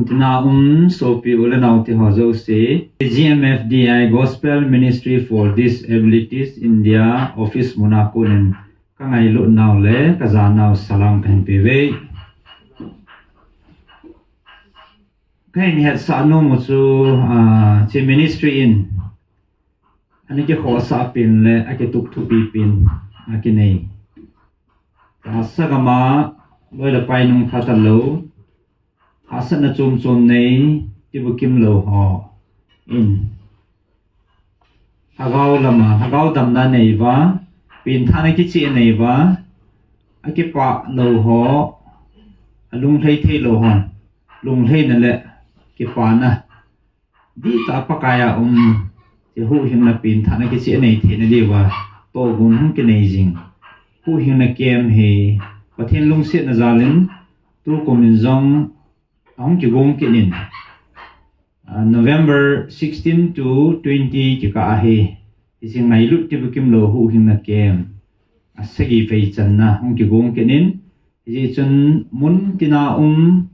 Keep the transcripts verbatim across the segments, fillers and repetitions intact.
Tina um sopi u le nau te ho jouse, G M F D I Gospel Ministry for Disabilities India office muna konin ka ngailut nau le ka ja nau salam ka hin pe ve. Ka hin hetsah nom u chu, ah, hiche ministry in ana kikhohsah pen le akitup thupi pen akinei. Tahsa gam a loi le pai nung pha talou, hahsatna chom chom nei, tibukim lou ho in lhagao lam a, lhagao damna nei uva, pengthahna kicheh nei uva, akipah lou ho, alunglhai thei lou hon lunglhaina le kipana dihtah a Pakai a um, hiche huhhingna pengthahna kicheh nei theina diuva tohgon hung kinei jing huhhingna camp hi Pathen lungsetna jal in tukum in jong ahung kigong kit in, ah, November sixteen to twenty kikah ahi. Hiche ngailut tibukim lou huhhingna camp, ah, sagi phei channa hung kigong kit in, hijeh chun mun tina um,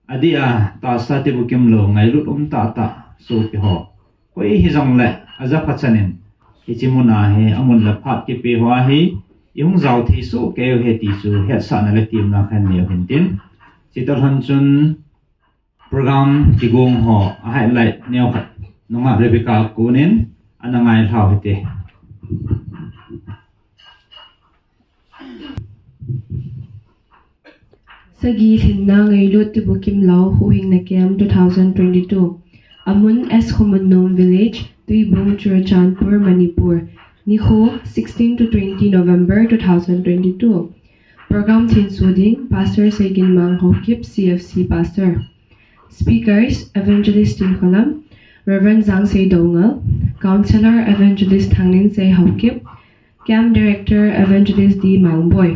adeh a tahsa tibukim lou ngailut um tahtah sopi ho, koi hijongle aja pha chan in hiche mun a hi amun le phat kipe ho ahi, ihung jao thei soh kei uve ti chu hetsahna le temna ka hin nei u hin tin. Chuti lhon chun program kigong ho a highlight neo khat nungah Rebecca konin ana ngailhau hite. Sagi lhinna ngailut tibukim lou huhhingna camp two thousand twenty-two. Amun S Khomunnom Village, Tuibung, Churachandpur, Manipur. Nikho sixteen to twenty November two thousand twenty-two. Program thenso ding, Pastor Seiginmang Haokip, C F C Pastor. Speakers, Evangelist Tinkholam, Reverend Jangsei Doungel, Counselor, Evangelist Thanglinsei Haokip, Camp Director, Evangelist D Mangboi.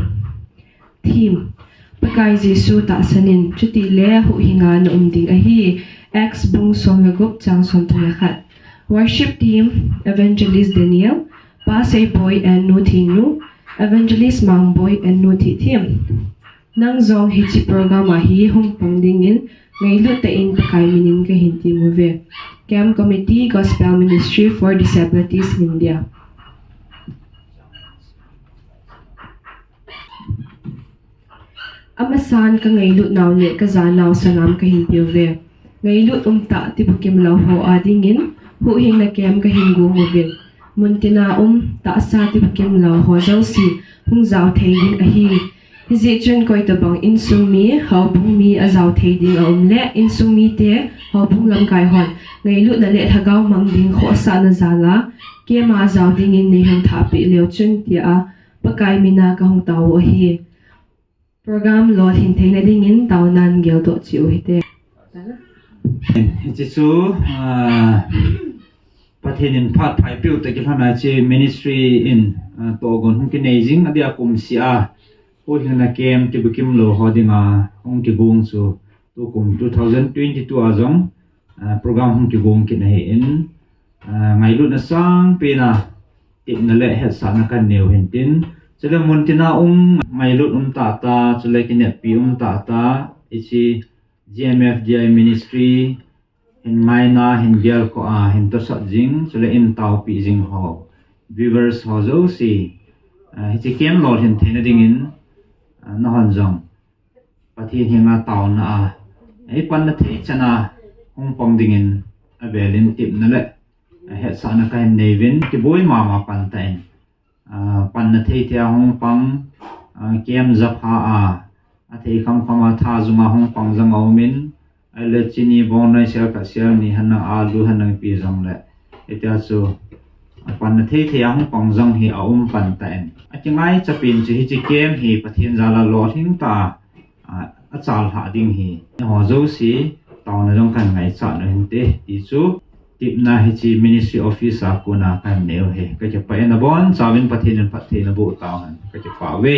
Theme: Pakai Jesu tahsan in, chutile huhhinga na um ding ahi. Acts bung som le gup chang som thum le khat. Worship team, Evangelist Daniel, Pa Seiboi and Nu Thingnu, Evangelist Mangboi and Nu Thithem. Nang jong hiche program a hi hung pang dingin ngailut tah in Pakai minin ka hin tem uve. Camp Committee, Gospel Ministry for Disabilities India. Amasan ka ngailut nau le ka ja nau salam ka hin pe uve. Ngailut um tah tibukim lou ho a dingin huhhingna camp ka hin gong uvin. Mun tina um tahsa tibukim lou ho jouse hung jao thei ding ahi. Hijeh chun koi tabang insung mi, houbung mi ajao thei ding aum le, insung mite, houbung lamkai hon ngailutna le lhagao mang ding khohsahna jal a camp a jao dingin nei hung thah peh leu chun, tia Pakai mina ka hung tao u ahi. Program lolhin theina dingin taonan geldoh cheh u hite. Hiche chu, ah, Pathen in phat phaipeh u toh kilhon a hiche ministry in, ah, tohgon hung kinei jing, adeh a kumseh a huhhingna camp tibukim lou ho dinga hung kigong chu tukum two thousand twenty-two a jong, ah, program hung kigong kit ahin, ah, ngailutna sangpen a tepna le hetsahna ka nei u hin tin. Chule mun tina um ngailut um tahtah, chule kineppi um tahtah, hiche G M F D I ministry hin ngaina, hin gelkhoh a, hin tosot jing, chule in taopi jing ho, viewers ho jouse, ah, hiche camp lolhin theina dingin, ah, nahon jong Pathen henga taona a, ei panna thei chan a hung pang dingin avel in tepna le hetsahna ka hin nei uvin, kiboi mama pan tah in, ah, panna thei thei a hung pang, ah, camp japha a, athei kham kham a tha jung a hung pang jong aum in, ahile chini bongnoi sel khat sel ni hen lang, alu hen lang ipi jong le, hitia chu, ah, panna thei thei a hung pang jong hi aum pan tah in, akingaicha pen chu hiche camp hi Pathen jal a lolhing tah a, ah, achalhah ding hi, eiho jouse taona jong ka hin ngaichat u hinte, ti chu tepna hiche ministry office a kona ka hin nei u ahi. Ka kipah in, abonchauvin Pathen in phatthei naboh tauhen, ka kipah uve.